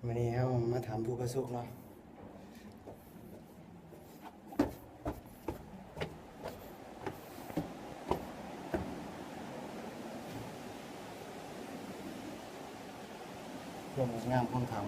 ມື້ນີ້ເຮົາມາຖາມຜູ້ປະສົບເນາະ ຄວາມງົດງາມຂອງຖ້ຳ.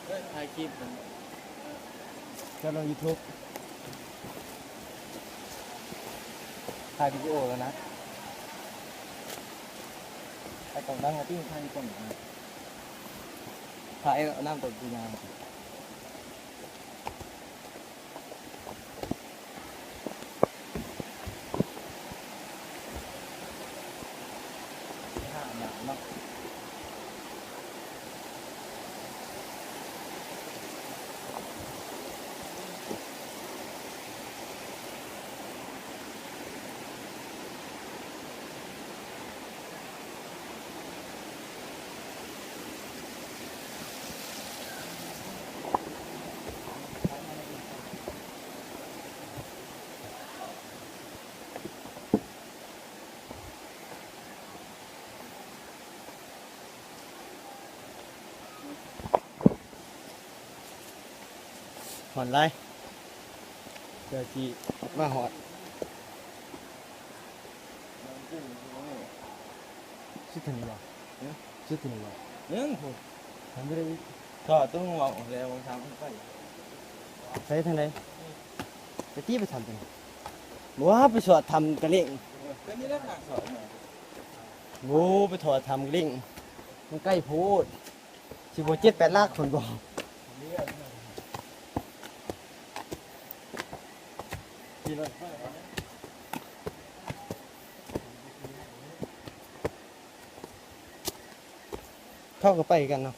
ເອີຍ ຖ່າຍຄລິບ ເຈົ້າລົງຢູທູບ ຖ່າຍວິດີໂອແລ້ວນະ ຖ່າຍກ້ອງຫຼັງ ຕິ ຖ່າຍກ້ອງ ຖ່າຍເອົານ້ຳຕົກຢູ່ນາ. ຮ້ອນຫຼາຍ ເພື່ອຊິມາຮອດ ສຸດເທົ່ານີ້ບໍ່? ຮະ? ສຸດເທົ່ານີ້ບໍ່? ຍັງພຸ້ນ ທຳໄດ້ອີກ ຖ້າຕ້ອງເວົ້າແລ້ວທາງໄປ ໄປທາງໃດ? ໄປຕິ ໄປຖ້ຳຕົວນີ້ ບໍ່ວ່າໄປສອດຖ້ຳກະເລັງ ກໍນີ້ແຫຼະທາງສອດ ໂອ້ ໄປທອດຖ້ຳກະເລັງ ມັນໄກໂພດ ຊິບໍ່ເຈັດແປດຫຼັກພຸ້ນບໍ່? ເຂົາກໍໄປຄືກັນເນາະ.